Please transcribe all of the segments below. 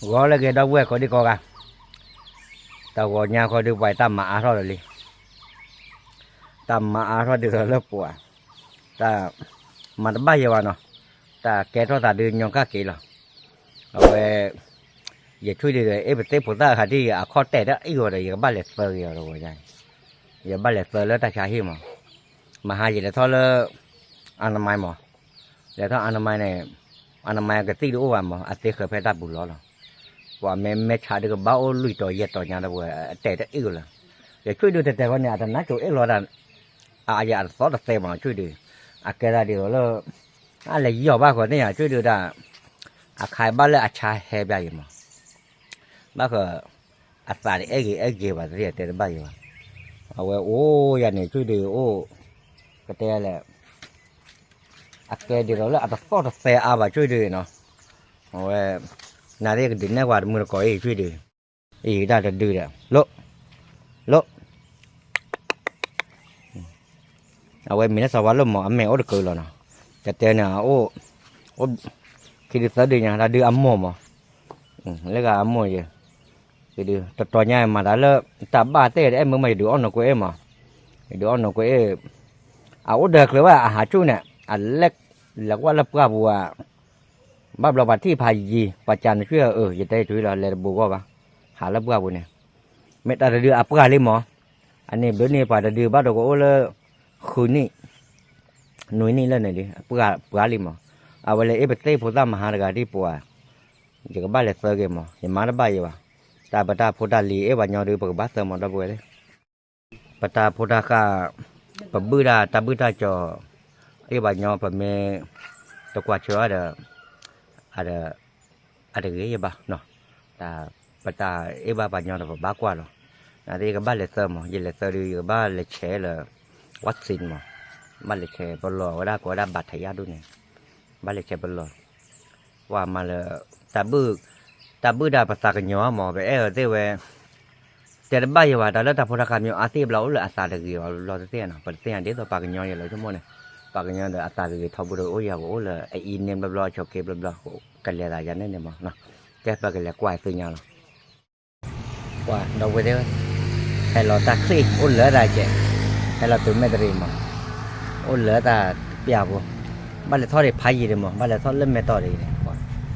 ဂီၤလၢအဂ့ၤ ဒီပုၢ်ဝဲၢ်ကိးဒံကိးဂၤ, တဂီၤညါဃီဒုး ပှၤတၢ်မၤအါထီၣ်ဒီးလံ, တၢ်မၤအါထီၣ်ဒ်သိးလၢပှၤ, တၢ်, မၤတဘၣ်ယဲဘၣ်နီၤ, တၢ်ကဲထီၣ်သးဒုးညီကၣ်က့ၤလီၤ. အဝဲ, ယဆွံဒုး အ့ၣ်ပသ့ၣ်ဖိသၣ်ခါဒ်ယအခီၣ်တဲာ်တအံၣ်ဂီၤဒီး ယကဘၣ်လဲၤသၢဂ့ၤအီၤတဝဲ, ယဘၣ်လဲၤသၢလၢတၢ်ဆါဟံၣ်မး, မဟါယလဲၤထီၣ်လၢ အနမါမး, လဲၤထီၣ်အနမါန့ၣ်, အနမါကသံၣ်တအိၣ်ဘၣ်မး အသ့ဃၢၤဖဲတၢ်ပူၤလီၤလီၤ, ပှၤမ့ၢ်မဲာ်ဆါဒုးကဘၣ်အိၣ်လွံၢ်တီၤယဲၢ်တီၤညါတဝဲ အတဲာ်တအံၣ်ဂီၤလီၤ. ယဆွံဒုးတဲတဲဃီန့ၣ် အတနါကိၤအ့ၣ်လီၤတၢ်, အယအတသီတသဲမး ဆွံဒုး, အကဲသးဒ်သိးလၢ, အလဲၤယီၤဘၣ်ဃီသ့ၣ်ညါ ဆွံဒုးတၢ်, အခါဘၣ်လၢအဆါဟဲပျၢ်ယံၤမး, ဘၣ်ဃီ, အသးတအဲၣ်ဂ့ၤအဲၣ်ဂ့ၤဘၣ်သ့ၣ် အတဲတဘၣ်ယံၤဘၣ်, အဝဲအိၣ်ယၤန့ၣ် ဆွံဒုးအိၣ်, ကတဲလဲၣ်, အကဲဒ်သိးလၢအတသီတသဲအါဘၣ် ဆွံဒုးနီၤ, အဝဲ, နၤသ့ၣ်ကဒုးနဲၣ်ကွၢ်တမုၢ်တကိးအံၤ ဆွံဒုး, အံၤဒၣ်တဒုဒီး, လိၣ်, လိၣ် အဝဲမ့ၢ်လၢစီၤပၤလိၣ်မး အမဲာ်အိၣ်တကုာ်လီၤနီၤ, ကတဲန့ၣ်အအိၣ်, အိၣ်, ခံဒုသၢဒုညါ တၢ်ဒုးအမိၢ်မး, လၢဂၤအမိၢ်ယဲ, ယဒုးတတီၤညါမၤတၢ်လၢ, တၢ်ဘၣ်သ့ၣ်တအဲၣ်မုာ်မး ယဒုးအီၣ်နိးကွဲအ့ၣ်မး, ယဒုးအီၣ်နိးကွဲအ့ၣ်, အအိၣ်ဒၢးချၢဝဲအဟးဆူၣ်န့ၣ်, အလဲၤ, လဲၤကွၢ်လၢပှၢ်ပူၤဧါ ဘၣ်ဘျီပှၤထံၣ်ဖးယံၤ ပှၤကးနဆွံအၢ ယတဲတဆူလီၤ လဲၤတဘူးဂီၢ်ဘၣ်, ဟးလၢပှၢ်ပူၤန့ၣ်, မ့ၢ်တၢ်တဒုအပှၢ်လံမး, အန့ၣ်ဘျုးန့ၣ်ပှၤတဒုဘၣ်ဒိကအိၣ်လၢ, ဃုနံၣ်, နွံနံၣ်လၢန့ၣ်လံ အပှၢ်ပှၢ်လံမး, အဝဲလဲၤအ့ၣ်ပသ့ၣ်ဖိသၣ်မဟါတဂၤဒ်ပှၤ, ယကဘၣ်လဲၤသၢက့ၤမး ယမၤတဘၣ်ယံၤဘၣ်, တၢ်ပတၢ်ဖိတၢ်လံၤအ့ၣ်ပှၤညီဒုး ပကဘၣ်သၢမးဒီပုၢ်ဝဲၢ်လံ ပတၢ်ဖိတၢ်ဃၢ်, ပဘုၣ်တၢ်တၢ်ဘုၣ်တၢ်ကၠီၤ, အ့ၣ်ပှၤညီပမ့ၢ်, တကွၢ်ဆၢအီၤဒီး, အ, အတဂ့ၤယဘၣ်နီၤ, တၢ်, ပတၢ်အ့ၣ်ဘၣ်ပှၤညီဒီးပဘၣ်ကွၢ်လီၤ, နာ်သက့ယကဘၣ်လဲၤသၢမး ယလဲၤသၢဒုး ယကဘၣ်လဲၤဆဲးလၢ, ဝၣ်စံမး, ဘၣ်လဲၤဆဲးပလီၢ်ဝဲဒၣ်ကိးဝဲဒၣ် ဘၣ်ထယၣ်ဒိၣ်န့ၣ်, ဘၣ်လဲၤဆဲးပလီၢ် ပှၤမၤလၢ, တၢ်ဘုၣ်, တၢ်ဘုၣ်ဒၣ်ပသးကညီၤမး ပအဲၣ်အီၤသ့ၣ်ဝဲ, တဲတဘၣ်ယံၤဘၣ် တၢ်လၢတၢ်ဖိတၢ်ဃၢ်မ့ၢ်အါသ့ၣ်ဘျီ အိၣ်လၢအသးတဂ့ၤအီၤဘျီတသ့ၣ်နီၤ ပတသ့ၣ်ညါဒ်သိးပှၤကညီယဲလီၤဆိကမိၣ်န့ၣ်, ပှၤကညီဒီးအသးဂ့ၤဂ့ၤထီဘိဒီးအိၣ်ယၤကအိၣ်လၢအအံၤန့ၣ်ဘျီဘျီ အဆိးက့ဘျီဘျီ, ကလဲၤသးယၤန့ၣ်န့ၣ်မး, ကဲပကလဲၤကွၢ်သ့ၣ်ညါလီၤ ပှၤဒီပုၢ်ဝဲၢ်သ့ၣ်, ဟဲလီၤတၢ်ချံၣ်အိၣ်လၢတၢ်ကဲး, ဟဲလီၤတုၤမဲၢ်တရံးမး, အိၣ်လၢတၢ်ပျၢ်ဖိ, ဘၣ်လဲၤထီၣ်ဒံးဖးယံၤဒံးမး ဘၣ်လဲၤထီၣ်လၢမဲၢ်တီၢ်ဒံးန့ၣ်,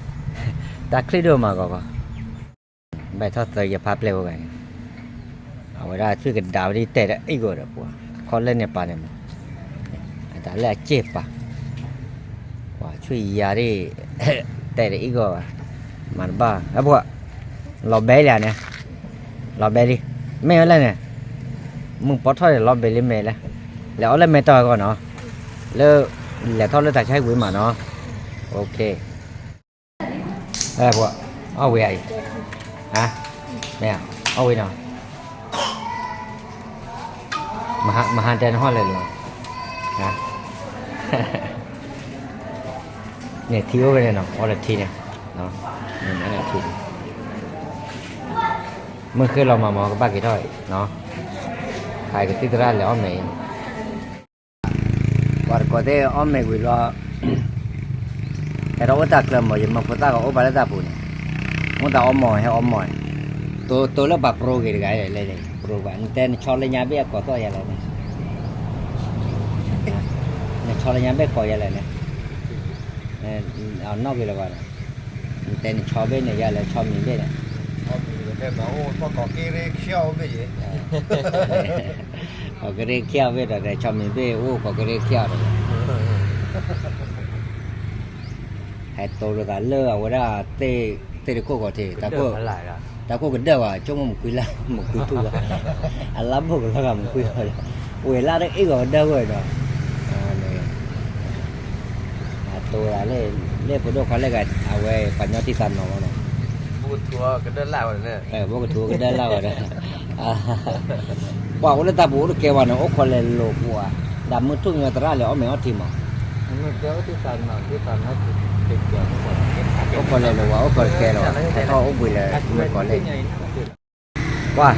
တၢ်ချံၣ်ဒိၣ်မးကီးကီး, ဘၣ်ထီၣ်သၢယဖးပျဲၢ်ဖိဂၤန့ၣ်, အဝဲဒၣ်ဆွံကဒါဝဲဒ်တဲာ်ဒီးအံၣ်ဂီၤဒီးပှၤ, အခီၣ်လဲၢ်န့ၣ်ပာ်န့ၣ်မး, အတၢ်လၢအစ့ၢ်ပာ် ပှၤဆွံယၤဒ်, တဲာ်ဒီးအံၣ်ဂီၤဘၣ်, မၤတဘၣ် အပှၤ, လီၤဘဲလံန့ၣ်, လီၤဘဲလံ, မ့ၢ်ဝဲလဲၣ်န့ၣ်, မုၢ်ပီထီၣ်န့ၣ်လီၤဘဲလံမ့ၢ်လဲၣ်, လဲၤအီၣ်လၢမဲၢ်တီၢ်အဂီၢ်နီၤ, လၢ, လဲၤထီၣ်လၢတၢ်ဆါဟံၣ်ဝံၤမးနီၤ, အပှၤ, အီၣ်ဝံၤဧါအံၤ, မ့ၢ်, အီၣ်ဝံၤနီၤ မဟါတဲနဟီၣ်လဲၤလီၤ, န့ၣ်ထံအိၣ်ဝဲန့ၣ်နီၤ အီၣ်လၢထံန့ၣ်, မ့ၢ်ထံ, မုၢ်ဃ့လီၤမးမး ကဘၣ်က့ၤထီၣ်အံၤ, ခါအံၤကသံၣ်သရၣ်လဲၤအီၣ်မဲာ်အံၤ ပှၤတကိးသ့ၣ်အီၣ်မ့ၤဝံၤလီၤ, ဟဲထီၣ်အိၣ်တၢ်ချၢမး ယမၢဖိသၣ်ကအိၣ်ဘၣ်လၢတၢ်ပူၤန့ၣ်, မ့ၢ်တၢ်အီၣ်မီၢ်ဟဲအီၣ်မီၢ်, တိတိလၢပှၤပြိဂ့ၤတဂၤလဲၣ်လဲၣ်, ပြိပှၤ နတဲနဆီလၢညါဘ့ၣ်အကိးသီၣ်ယၤလဲၣ်န့ၣ်, နဆီလၢညါဘ့ၣ်ကိးယၤလဲၣ်န့ၣ်, အနီၣ်ဂ့ၤလၢၤဘၣ်န့ၣ်, နတဲနဆီဘ့ၣ်န့ၣ်ယၤလဲၣ် ဆီမံၤဘ့ၣ်န့ၣ် ကိးကရ့ခံအီၣ်ဘ့ၣ်ဒီး ဆီမံၤဘ့ၣ်အိၣ်ကိးကရ့ခံအီၣ်ဒီး ဟဲတိလိာ်သးလၢအဝဲဒၣ် သ့ၣ်တခိၣ်ဂီၤထံး တၢ်ခိၣ်ကဒၢၣ်ဘၣ် ဆိကမိၣ်မကွံလၢ မကွံထူၣ်ဘၣ် အလါဘိၣ်ကလီၤဂာ်မကွံလီၤဒီး ဝဲလၢတအ့ၣ်ဂီၤကဒၢၣ်ဝဲဒီး အတိလိာ်သးလၢ လၢပဒိၣ်ခွါလၢဂၤ အဝဲပှၤကညီထံသးနီၤဝဲနီၤ ဘိၣ်ကထူကဒၢၣ်လၢဝဲဒီး ပှၤအိၣ်လၢတၢ်ပူၤအိၣ်တကဲဝဲန့ၣ် အိၣ်ခိးလဲၤလိာ်ကွၢ် ဒီးမုၢ်ထူၣ်ညီသရၣ်လဲၤအီၣ်မ့ၤအီထံမး အိၣ်ခိးလဲၤလိာ်ကွၢ် အိၣ်ခိးတကဲလၢၤဘၣ် ဟဲထီၣ်အိၣ်ဘှံးလၢမုၢ်ကီၢ်လၢ ပှၤ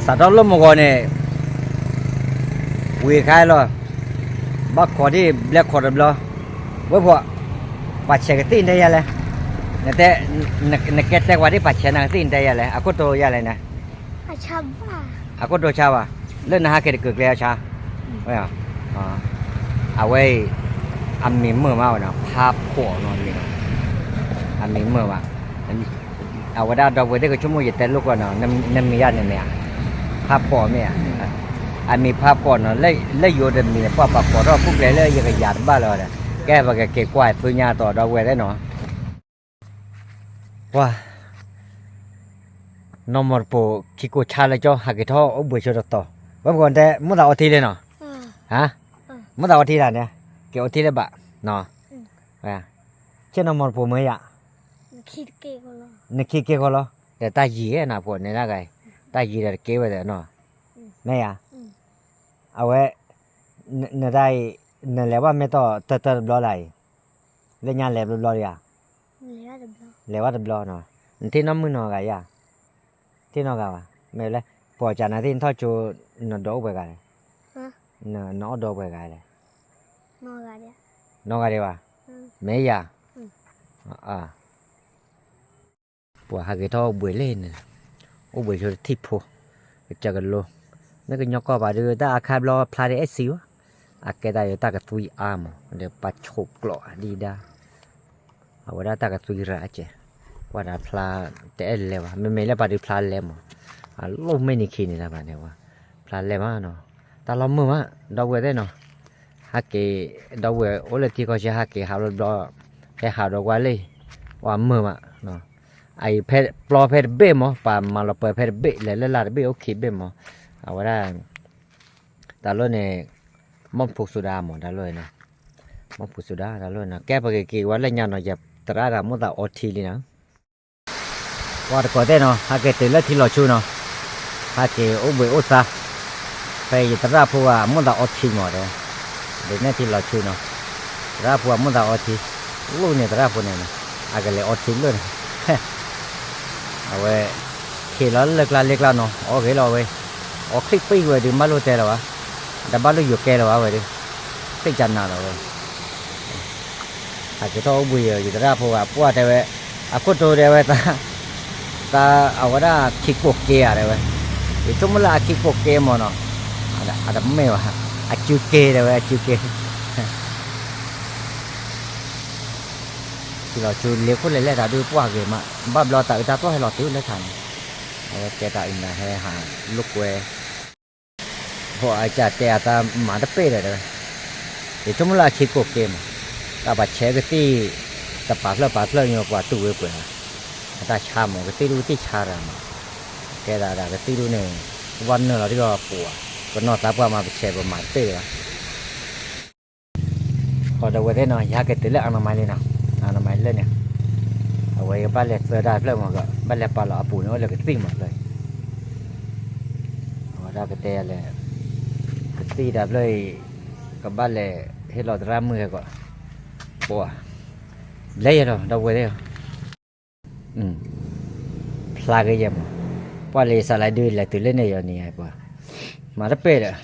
စးထီၣ်လၢမုၢ်ဂီၤန့ၣ် ဝံၤခါလီၤ ဘၣ်ခိးဒ်ဘျဲခိးတဘျီ ဝဲၢ်ဖှိၣ် ပှၤဆဲးကသံၣ်တဲယၤလဲၣ် နတဲ, နကဲတဲကွၢ်ဒ်ပှၤဆဲးနၤကသံၣ် နတဲယၤလဲၣ်, အခိၣ်တိယၤလဲၣ်န့ၣ်, အခိၣ်တိဆါဘၣ်, လၢနဟးက့ၤတကုာ်ကျဲအဆါ, အဝဲအံၤ, အမံၤမုာ်မးဝဲနီၤ, ဖးဖှီၣ်နီၤမံၤနီၤ, အမံၤမုာ်ဘၣ်, အဝဲဒၣ်ဒီပုၢ်ဝဲၢ်သ့ၣ်ကဆိကမိၣ်ယတဲလိာ်ကွီၢ်နီၤ, နမံၤယၤန့ၣ်မ့ၢ်ဧါ, ဖးဖှီၣ်မ့ၢ်ဧါ, အမံၤဖးဖှီၣ်နီၤ, လၢယိၤတမံၤန့ၣ် ပှၤပာ်ဖှီၣ်ထီၣ်ခိၣ်ကျဲလၢယကယၤတဘၣ်လီၤဒီး, ကဲပကက့ၤကွၢ်သုညါတီၤဒီပုၢ်ဝဲၢ်သ့ၣ်နီၤ ပှၤ, နီၢ်မီၢ်တပိာ်ခံကိးဆါလၢကၠီ ဟးက့ၤထီၣ်အိၣ်ဘှံးဆိတတီၤ, ဝဲပကီၢ်တဲ မုၢ်သးအီထံလဲၣ်နီၤ, ဟါ, မုၢ်သးအီထံတၢ်န့ၣ်, က့ၤအီထံလၢဘၣ်, ဆ့ၣ်နီၢ်မီၢ်တပိာ်မ့ၢ်ယၤ, နခံက့ၤဃီလီၤ, ဒီးတၢ်ယံၤနဖိန့ၣ်ဒၣ်ဂၤ, တၢ်ယံၤဒီးတက့ၤဝဲဒီးနီၤ, မ့ၢ်ယၤ, အဝဲ, နတၢ်အံၤ, နလဲၤဘၣ်မ့ၢ်တီၢ်တၢတၢတဘျီလၢအံၤ, လၢညါလဲၤဘျီဘျီဒံးဧါ, လဲၤဘၣ်တဘျီနီၤ, နထံၣ်နီၢ်မုၣ်နီၢ်ဂၤယၤ, ထံၣ်နီၢ်ဂၤဘၣ်, မ့ၢ်လၢ, ပှၤကၢ်နၤသ့ၣ်နထီၣ်ကၠိ, နဒီးအိၣ်ပှဲၤဂၤလဲၣ်, နအီၣ်ဒီးပှဲၤဂၤလဲၣ်, နီၢ်ဂၤဒံးဘၣ်, မ့ၢ်ယၤ, ပှၤဟးက့ၤထီၣ်အိၣ်ဘှံးလံန့ၣ်, အိၣ်ဘှံးဆိတထံၣ်ဖိ, ကစၢ်ကလိ, မ့ၢ်ကညီကီၢ်ပၤဒုး တၢ်အခါဘျီဖျါဒ်အဲၣ်စံဝဲ, အကဲတၢ်ယတၢ်ကသွံအါမး ဒီးပှၤဆိးကျိးဒံးဒၣ်, အဝဲဒၣ်တၢ်ကသွံရၤအကဲ, ပှၤဒီးဖျါတအဲၣ်လဲၤဘၣ်, မ့မ့ၢ်လၢပှၤဒုးဖျါလဲၤမး, အလိၣ်မ့ၢ်နံၤခံန့ၣ်တၢ်ဘၣ်န့ၣ်ဝဲ, ဖျါလဲၤမးနီၤ, တၢ်လီၤမုာ်မး, ဒီပုၢ်ဝဲၢ်သ့ၣ်နီၤ, ဟဲက့ၤ, ဒီပုၢ်ဝဲၢ်အိၣ်လၢထံကီၢ်ဆဲးဟဲက့ၤဟးဘျီဘျီ, ဟဲဟးဒီးကွၢ်လံ, ပှၤမုာ်မး, အအံၤဖဲပျီဖဲတဘ့ၣ်မး, ပှၤမၤလီၤပၢၤဖဲတဘ့ၣ် လဲၤလၢလၢ်တဘ့ၣ်အိၣ်ခံဘ့ၣ်မး, အဝဲဒၣ် တၢ်လီၢ်န့ၣ်, မီၢ်ဖူးစူၤဒါမး တၢ်လီၢ်န့ၣ်, မီၢ်ဖူးစူၤဒါ တၢ်လီၢ်န့ၣ် ကဲပကက့ၤဝဲလၢညါနီၤ ယသရၣ်ဂၤမိၣ်သးအီထံလံနီၤ, ပှၤတကိးသ့ၣ်နီၤ ဟဲက့ၤတုၤလၢထံလီၤဆူနီၤ, ဟဲက့ၤအိၣ်ဘှံးအိၣ်သါ, ဖဲယသရၣ်ဖိဂၤမိၣ်သးအီထံမးတဲ, ဒ်န့ၣ်ထံလီၤဆူနီၤ, သရၣ်ဖိဂၤမိၣ်သးအီထံ, လိၣ်န့ၣ်သရၣ်ဖိန့ၣ်, အကလဲၤအီထံလိၣ်န့ၣ် အဝဲ, ဟ့ၣ်လီၤလၢကျါလ့ကျါနီၤ အီဂ့ၤလီၤဝဲ, အီချံပံၣ်ဝဲဒုး ဘၣ်လိၣ်တဲလၢၤဘၣ်, ဒီးဘၣ်လိၣ်ယိၤကဲလၢၤဘၣ်ဝဲဒုး, သ့ၣ်ကနၤလီၤဝဲ, ဟးက့ၤထီၣ်အိၣ်ဘှံးယိၤ ယသရၣ်ဖိဂၤပှၢ်တဲဝဲ, အခိၣ်တိတဲဝဲ, တၢ်အဝဲဒၣ်ခံကိးက့ဧါတဲဝဲ, ယဆိကမိၣ်လၢအခံကိးက့မးနီၤ, အတမ့ၢ်ဘၣ်, အစုက့တဲဝဲ အစုက့ ထံလီၤဆူလ့ခိၣ်လဲၤလဲၣ်တၢ်ဒုးပှၢ်ဂ့ၤမး ဘၣ်ဘျီတၢ်အုးတၢ်သီၣ်ဟဲလီၤတုၤလၢထးန့ၣ်, အဝဲတဲတၢ်အုးနၤဟဲဟးလိာ်ကွဲ, ဖိအကၢ်တဲအသးမၤတပ့ၢ်ဒီးတဲဝဲ, ယဆိကမိၣ်လၢအခံကိးက့မး, တၢ်ပှၤဆဲးကသံၣ်, တပာ်ဖျၢၣ်ပာ်ဖျၢၣ်ညီပှၤတူၢ်ဝဲပှဲၤဘၣ်, အတၢ်ဆါမး ကသံၣ်ဒုးကသံၣ်ဆါတၢ်မး, ကဲသးဒၣ်ကသံၣ်ဒုးန့ၣ်, ဝဲနုာ်လီၤဒ်ဒီးပှၤ, ပနီၢ်သးပှၢ်မးပဆဲးပမၤတပ့ၢ်ဘၣ် ဃီဒီးဝဲသ့ၣ်နီၤ ယဟဲက့ၤတုၤလၢအနီၢ်မါလံနီၤ, အနီၢ်မါလၢန့ၣ်, အဝဲကဘၣ်လဲၤသၢတၢ်ဖျၢၣ်မး ကဘၣ်လဲၤပာ်လီၤအပူၤန့ၣ်အိၣ်လၢကသံၣ်မးဖျၢၣ်, အဝဲဒၣ်ကတဲလဲၣ်, ကသံၣ်တၢ်ဖျၢၣ်အံၤ, ကဘၣ်လဲၤဟ့ၣ်လီၤသရၣ်မုၣ်ဟဲကီး, ပှၤ, ဘျဲယဲလီၤ ဒီပုၢ်ဝဲၢ်သ့ၣ်ဧၢ ဖျါက့ၤယဲမး, ပှၤလၢယစးလၢဒုးလဲၤတုၤလၢန့ၣ်ယီၤန့ၣ်ပှၤ, မၤတပ့ၢ်ဒီး,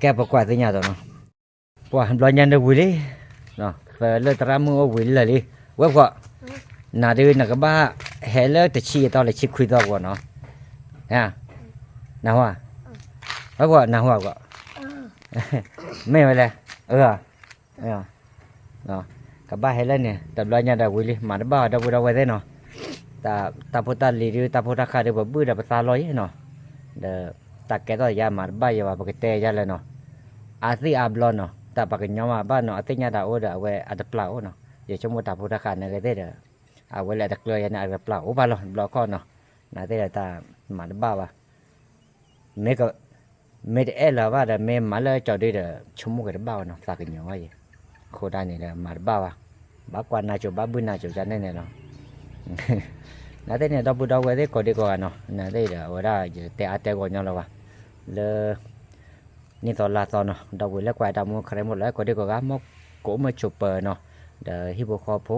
ကဲပကွၢ်သ့ၣ်ညါဒီးနီၤ, ပှၤဘျီညါဒုးဝံၤလံ, သၢလၢသရၣ်မုၣ်အိၣ်ဝံၤလၢာ်လံ, ဝဲပှၤ, နၤဒုးနကဘၣ်ဟဲလၢတဆံအသီလၢဆံခွံသီပှၤနီၤ, နၢ်ဟူဧါ, ဝဲပှၤနၢ်ဟူဧါ, မ့ၢ်ဝဲလဲၣ်, အၢ ကဘၣ်ဟဲလၢန့ၣ် တဘျီညါဒီးဝံၤလံ မၤတဘၣ်အီၤ ဒီပုၢ်ဒီဝဲၢ်သ့ၣ်နီၤ, တၢ်ဖိတၢ်လံၤဒုး တၢ်ဖိတၢ်ဃာ်ဒုး ပဘုၣ်ဒီးပသးလီၤယဲနီၤ, ဒီးတၢ်ကဲထီၣ်ယၤမၤတဘၣ်ယဲဘၣ် ပကတဲယၤလၢနီၤ, အါသံၣ်အါဘျီနီၤ တၢ်ပှၤကညီမၤဘၣ်နီၤ အသ့ၣ်ညါတၢ်အိၣ်ဒီး အဝဲအတပျၢ်အိၣ်နီၤ, ယဆိကမိၣ်တၢ်ဖိတၢ်ဃာ်န့ၣ်ဂ့ၤသ့ၣ်ဒီး အဝဲလၢအတကျၢၤယၤန့ၣ် အတပျၢ်အိၣ်ဘၣ်လီၤ တဘျီခီနီၤ, နသ့ၣ်ဒီးတၢ်မၤတဘၣ်ဘၣ် မ့ၢ်က, မ့ၢ်တအဲၣ်လၢၤဘၣ်ဒီး မ့ၢ်မၤလၢကၠီဒုဒီး ဆိကမိၣ်က့ၤတဘၣ်ဝဲနီၤ သးကညီၤဝဲယဲ, အဃိဒၣ်န့ၣ်ဒီး မၤတဘၣ်ဘၣ်, ဘၣ်ကွၢ်နၢ်ကိၤ ဘၣ်ဘုၣ်နၢ်ကိၤကန့ၣ်န့ၣ်လီၤ, နသ့ၣ်န့ၣ် ဒီပုၢ်ဒီဝဲၢ်သ့ၣ်ကိးဒံကိးဂၤနီၤ နသ့ၣ်ဒီး အဝဲဒၣ်ယတဲအါတဲဂီၤညီလၢၤဘၣ်, လၢ နံၣ်သီလါသီနီၤ ဒီပုၢ်ဝဲၢ်လၢကွၢ်တၢ်မူခရံာ်မိၢ်လၢကိးဒံကိးဂၤ မ်ကအိၣ်မုာ်ဆိးပၢၤနီၤ, ဒီးဟံၣ်ဖိ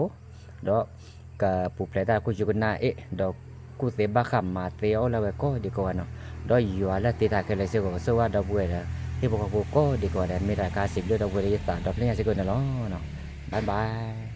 ဃီဖိ, ဒီးကပူၤဖျဲးတၢ်ကူၣ်ယူကနၣ်အ့ၣ် ဒီးကူၣ်သ့ဘၣ်ဃးမၤသ့အီၤလၢအဝဲကိးဒံကိးဂၤနီၤ, ဒီးယွၤလၢသ့တၢ်ခဲလၢာ်စ့ၢ်ကီး ကဆိၣ်ဂ့ၤဒီပုၢ်ဝဲၢ်ဒီး ဟံၣ်ဖိဃီဖိကိးဒံကိးဂၤဒဲး မ့ၢ်တၢ်ကါစံးဘျုးဒီပုၢ်ဝဲၢ်လၢယသးဒီဖျၢၣ်ညါစ့ၢ်ကီးန့ၣ်လီၤ. Bye bye.